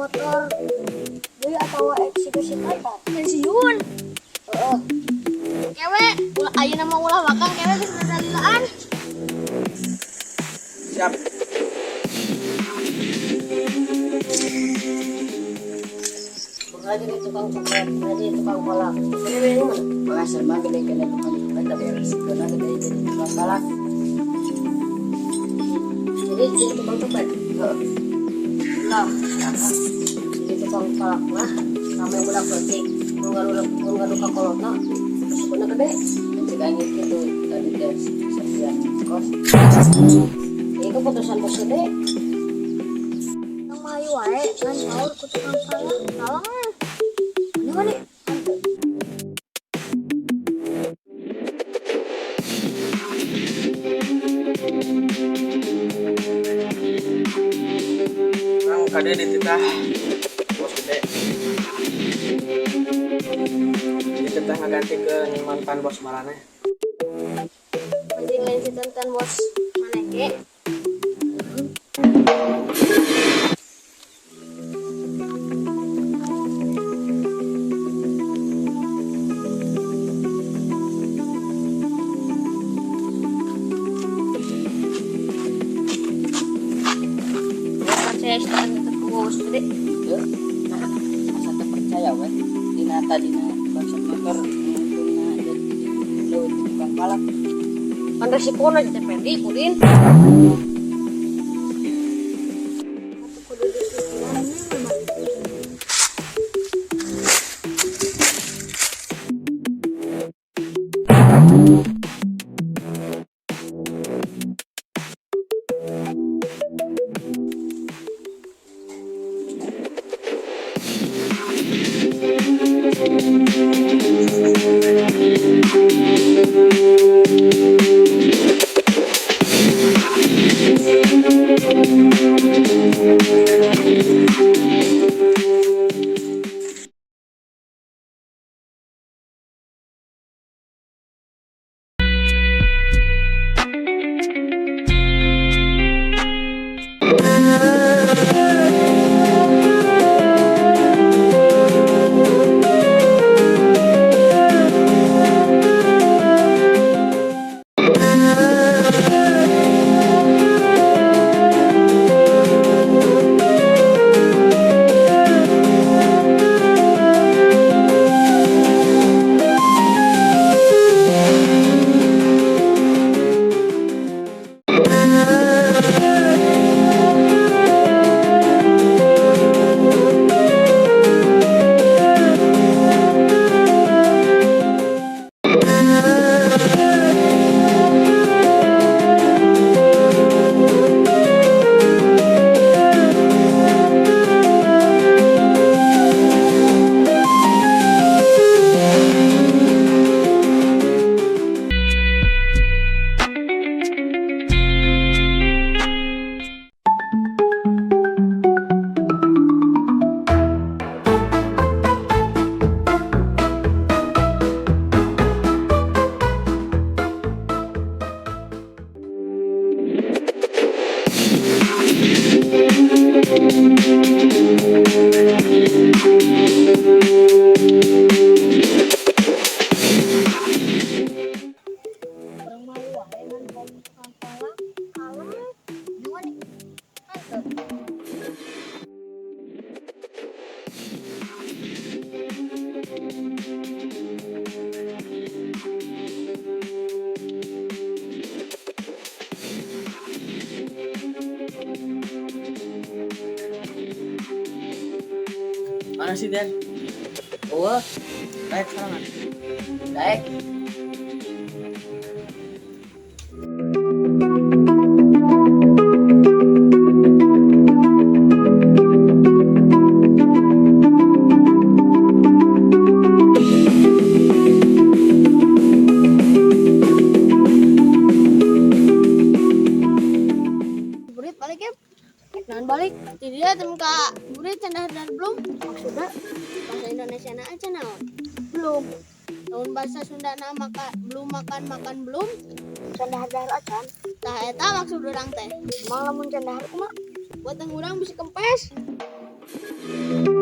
Motor deui atawa eksekusi kantor. Pensiun. Heeh. Kewe, ulah ayeuna mah ulah wakang kewe geus dadalilaan. Siap. Bakal jadi tukang copet, jadi tukang palak. Ini yang mana? Penghasilan mah gede kena tukang copet, tapi resikonya gede jadi tukang palak. Jadi jadi tukang copet. Heeh. Lah, jadi tukang palak mah rame budak leutik. Mun ngadu ka kolotna, resikona gede. Cek aing gitu tadi teh sekian kos. Ini keputusan bos gede. Yang mayu wae ngan saur ku tukang palak. Tolong. Ini mana? Kang kade dititah bos gede. Dititah ngagantikeun mantan bos maraneh. Anjing lain si tenten bos maneh ge. Percaya si tenten ke bos gede. Heuh. Nah, asa teu percaya we. Dina tadina konsep motor untungna jadi leuwih ti tukang palak. Kan resikona jadi Fendi, Pudin. Atuh kudu diskusian mah. Urang mayu wae ngan tukang palak. Kalem. Gimana? Hanteu. Mana sih Den? Eueuh, Daek sorangan. Daek. Burit balik ya. Naon balik? Di dia tem ka burit cenah dan belum. Maksudnya Bahasa Indonesia na aja naon. Belum. Lamun bahasa Sunda na maka belum makan makan belum. Can dahar-dahar acan. Tah eta maksud urang teh. Emang lamun can dahar kumaha? Buat urang bisa kempes. Bye.